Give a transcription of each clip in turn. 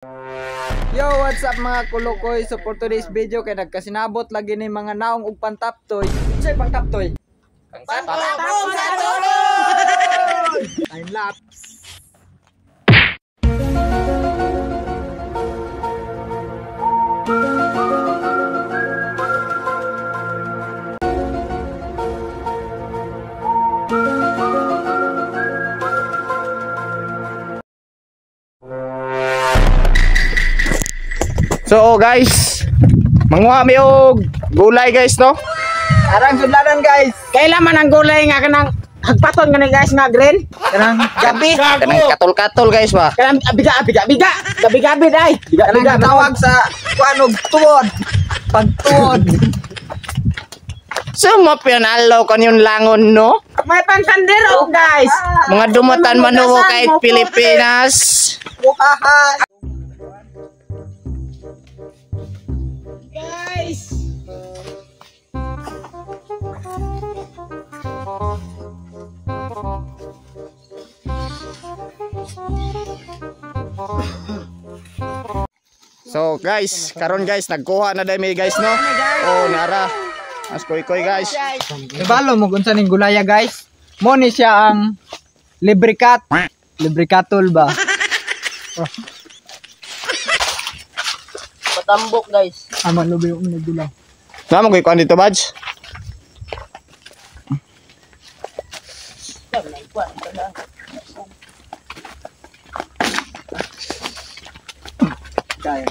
Yo, what's up mga kulukoy? So for today's video kay nagkasinabot lagi ni mga naong og pantaptoy. Unsay pantaptoy? Pantaptoy sa tulon! Time lapse. So guys, manguha mi og gulay guys no. Arang sudlanan guys. Kailan man ang gulay nga kanang hagpaton nga guys nga green? Kanang Gabi. Kanang katol-katol guys ba. Kanang biga biga biga. Gabi gabi dai. Biga kanang biga tawag sa kuan og tuod. Pagtuod. So mapinalo kon yung langon no. May pansandero guys. Mga dumatan manuwo kay Pilipinas. Muhaha. Guys. So guys, karon guys nagkuha na dai mi guys no. Oh nara. As koy-koy guys. Ibalo mo kung ning gulaya guys. Mo ni siya ang librikat. Librikatol ba? Patambok guys. Ama lubi yung nagula. Namo koy kuan dito badge. Kaya.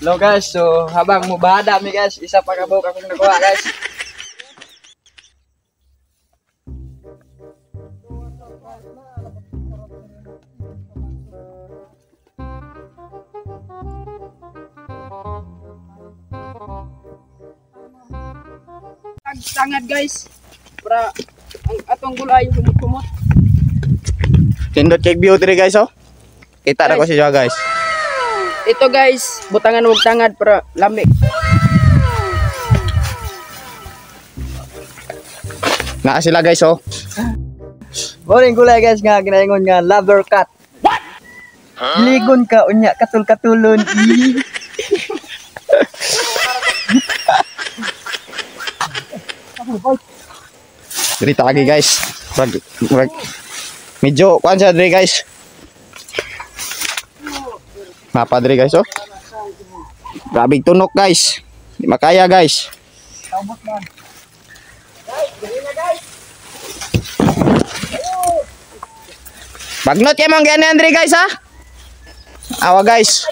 Hello guys, so habang mubahada mi guys, isa pa ka buok akong nakuha guys. Tangad guys. Para ang atong gulay humot-humot. Tindot kay view diri guys oh. Kita na ko si Joa guys. Ito guys, butangan og tangad para lami. Naa sila guys oh. Morning gulay guys nga ginaingon nga lover cat. What? Ligon ka unya katul-katulon. Diri tagi guys. Rag, rag. Medyo kuan siya diri guys. Mapa diri guys oh. Grabe tunok guys. Di makaya guys. Bagnot kay mong gani Andre guys ha. Awa guys.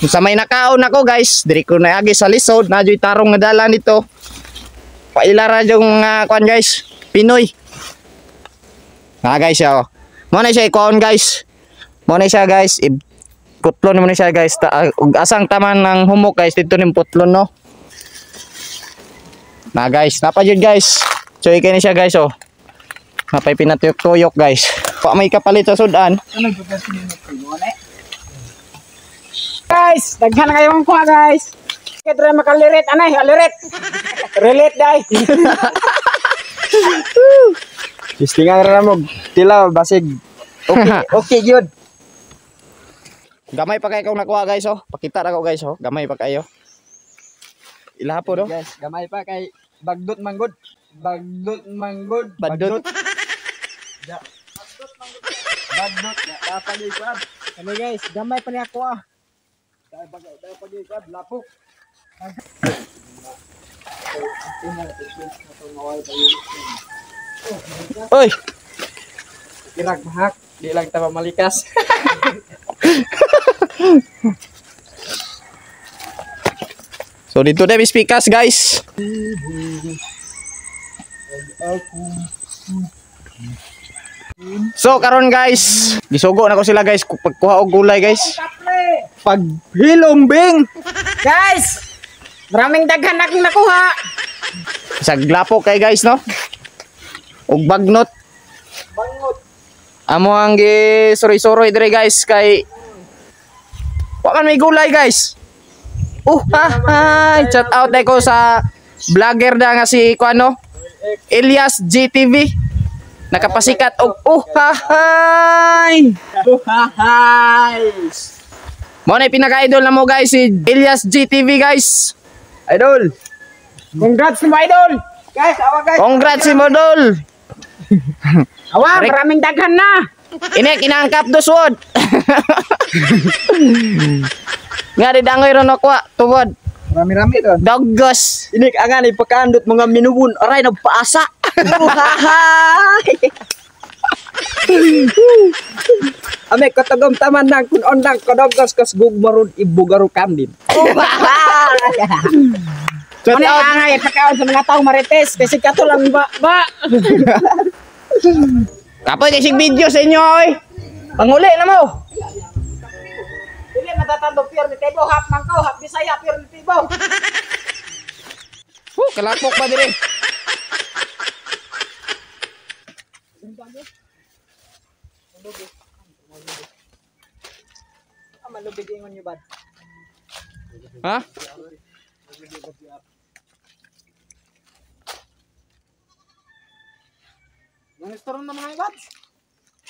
Sa may nakaon ako guys, diri ko naagi sa lisod, na joy tarong nga dala nito. Pailara yung mga kuan guys, Pinoy. Na guys oh. Mo na siya ikuan guys. Mo na siya guys, putlon mo na siya guys. Ug asang taman ng humok guys dito ning putlon no. Na guys, napa jud guys. Choy kay ni siya guys oh. Napay pinatuyok-tuyok guys. Pa may kapalit sa sudan. Guys, daghan na kayong kuha guys. Kaya try makalirit anay, alirit. Relate dai. Tistingan ra mo tilaw basig. Okay, okay gyud. Gamay pa kay kong nakuha guys oh. Pakita ra ko guys oh. Gamay pa kayo. Ilaha po do. Guys, gamay pa kay bagdot manggod. Bagdot manggod. Bagdot. Ja. Bagdot ya, dapat ikuan. Ano guys, gamay pa niya ako ah. Dapat ikuan lapok. Oy, Kirag mahak, di lang ta malikas. So dito na mispikas guys. So karon guys, gisugo na ko sila guys pagkuha og gulay guys. Pag hilombing. Guys, maraming daghan akong nakuha. Saglapo kay guys no. Og bagnot. Bangot. Amo ang gi suroy-suroy dire guys kay wa man may gulay guys. Oh, ha, hi. Shout out ko sa vlogger da nga si kuano Elias GTV. Nakapasikat og uhahay. Uhahay. Mo na pinaka-idol na mo guys, si Elias GTV, guys. Idol. Congrats mo, idol. Guys, awa guys. Congrats si Modol. Awa, maraming daghan na. Ini kinangkap dos wod. Nga di dangoy ron ako tuwod. Rami-rami to. Doggos. Inik angan ipakaandot mga minuwon aray nagpaasa. Uhahay. Ame katagom taman nang kun ondang kodogos kas gugmaron ibugaro kandin. Shout Ano out. angay pagkaon sa mga tao marites kasi kato lang ba ba. Kapoy kay sig video sa inyo oy. Panguli na mo. Dili matatandog pure ni Tebo hap man ko hap Bisaya pure ni Tebo. Huh, kalapok pa dire. Malubig ingon nyo bad. Ha? Ministro na mga ibats.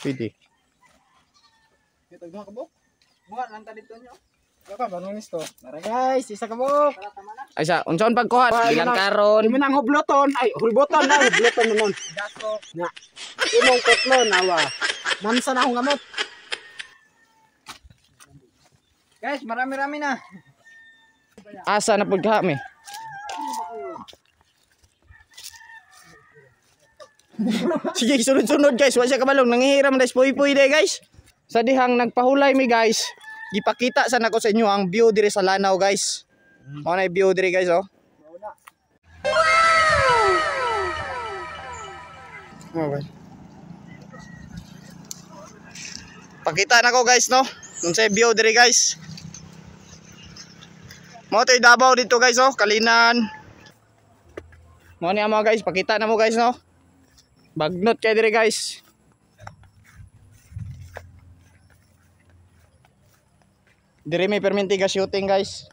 Pwede. Ito duha ka buok. Bunga lang ta dito nyo. Duha ka ministro. Tara guys, isa ka buok. Ay sa unsaon pagkuha? Bilang karon. Imo nang hubloton, ay hulboton na hubloton nun. Daso. Na. Imong kotlon awa. Mansa na akong gamot. Guys, marami-rami na. Asa na pud ka mi? Sige, sunod-sunod guys. Wa siya kabalong. Nangihiram guys. Puy-puy day guys. Sa dihang nagpahulay mi guys. Gipakita sa nako sa inyo ang view dire sa Lanao guys. Mao na view dire guys oh. Okay. Pakita na ko guys no. Unsay view dire guys. Mao to'y Davao dito guys oh, Kalinan. Mao ni mga guys, pakita na mo guys no. Bagnot kay dire guys. Dire may perminti ga shooting guys.